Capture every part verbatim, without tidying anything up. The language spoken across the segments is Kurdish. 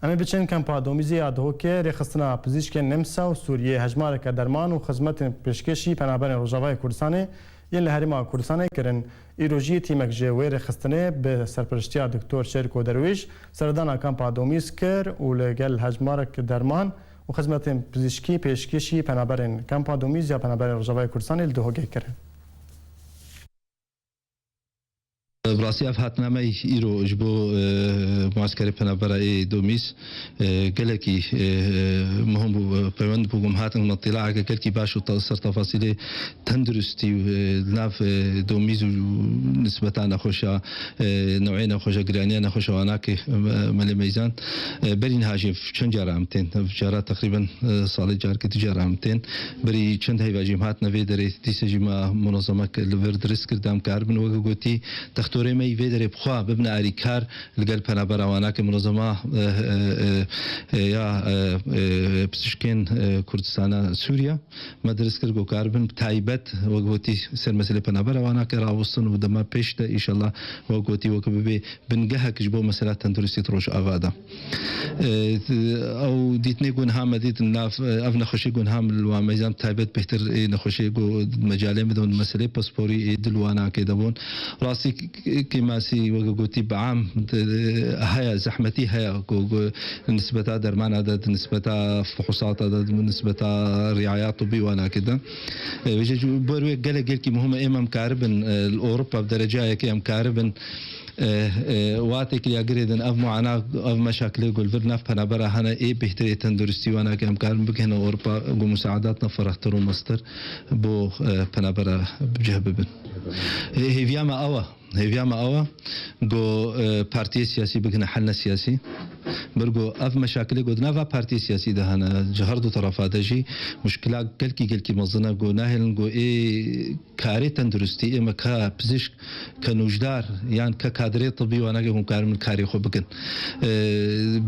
Em ê biçin kempa Domîzê ya Duhokê, rêxistina pizîşkên Nemsa û Sûriyê, hejmareke derman û xizmetên pêşkêşî penaberên Rojavayê Kurdistanê yên li Herêma Kurdistanê kirin. Îro jî tîmek ji wê rêxistinê bi serpereştiya Doktor Şeriko Derwîş seredana kempa Domîz kir û li gel hejmarek derman û xizmetên pizîşkî pêşkêşî penaberên kempa Domîz ya penaberên Rojavayê Kurdistanê li Duhokê kirin. Bi rastî ev hatina me îro ji bo, e, muaskerê penabera ê Domîz, e, gelekî, e, e, muhim bû, e, peywen bû, hûn hatin me tîlaeke gelkî baş û ta-, ser tefasîlê tenduristî û, e, li nav, e, Domîz û nisbeta nexweşa, e, newê nexweşa, giraniya nexweşa wanakê, e, Melê Meyzan. E, berî niha jî çend cara em tên, ev cara teqrîben, e, salê carkê du cara em tên. Berî çend heyva jî em hatine vê derê, dîsa jî me munezemek li vir dirist kir, da em karibin weke gotî, textorê me yî vê derê bi xwe bibine alîkar li gel penabera wanakê munezema, e, e, e, e, ya, e, e, pizişkên, e, Kurdistana Sûriye. Me dirist kir ku karibin bi taybet, wek gotî, ser meselê penabera wanakê rawestin û dema pêş de, înşallah, wek gotî, wek bibe bingehek ji bo mesela tenduristî di Rojava de. E, ew dîtinê ku niha me dît, nav, ev nexweşî ku niha li wan meyzan taybet bêhtir ê nexweşê ku di mecalê me de bûn, meselê pasporî ê dil wanakê de bûn. Rastî k-, k-, kêmasî weke gotî bi am, e, heye, zehmetî heye ku, ku nisbeta dermana de, di nisbeta fuhusata de, di nisbeta riaya tibî wanakê de. E, vêje ji ber wê gelek gelkî muhim e, ême em karibin, e, li Ewropa bi derecayekê em karibin, e, e, wa têkiliyagirê din ev muana, ev meşakilê ku li vir nav penabera hene ê bêhtirê tenduristî wanakê em karin bigihine Ewropa ku musaedatna ferehtir û mestir bo, e, penabera bi cih bibin. Hê-, hêviya me ew e. Hêviya me ew e ku, e, partiyê siyasî bigihine helne siyasî. Bir ku ev meşakilê ku di nava partiyê siyasî de hene, ji her du terefa de jî muşkila gelkî, gelkî mezin e ku nahêlin ku ê karê tenduristî, ê me ka pizişk, ke nûjdar yan ke kadrê tibî wanakê hûn karin karê xwe bikin. E,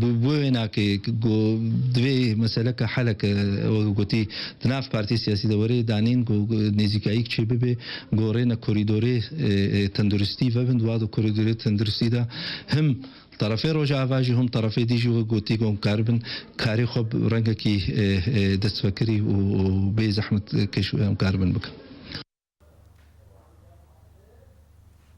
bi, bi wê wênakê ku divê meseleke heleke, wek gotî, di nav partiyê siyasî de were danîn ku, ku nêzîkayîk çê bibe, goreyne korîdorê, e, e, tenduristî vebin, di wa de korîdorê tenduristî de him terefê Rojava jî, him terefê dî jî wek gotî ku em karibin karê xwe bi rengekî, e, e, destvekirî û, û bê zehmet keş em karibin bikin.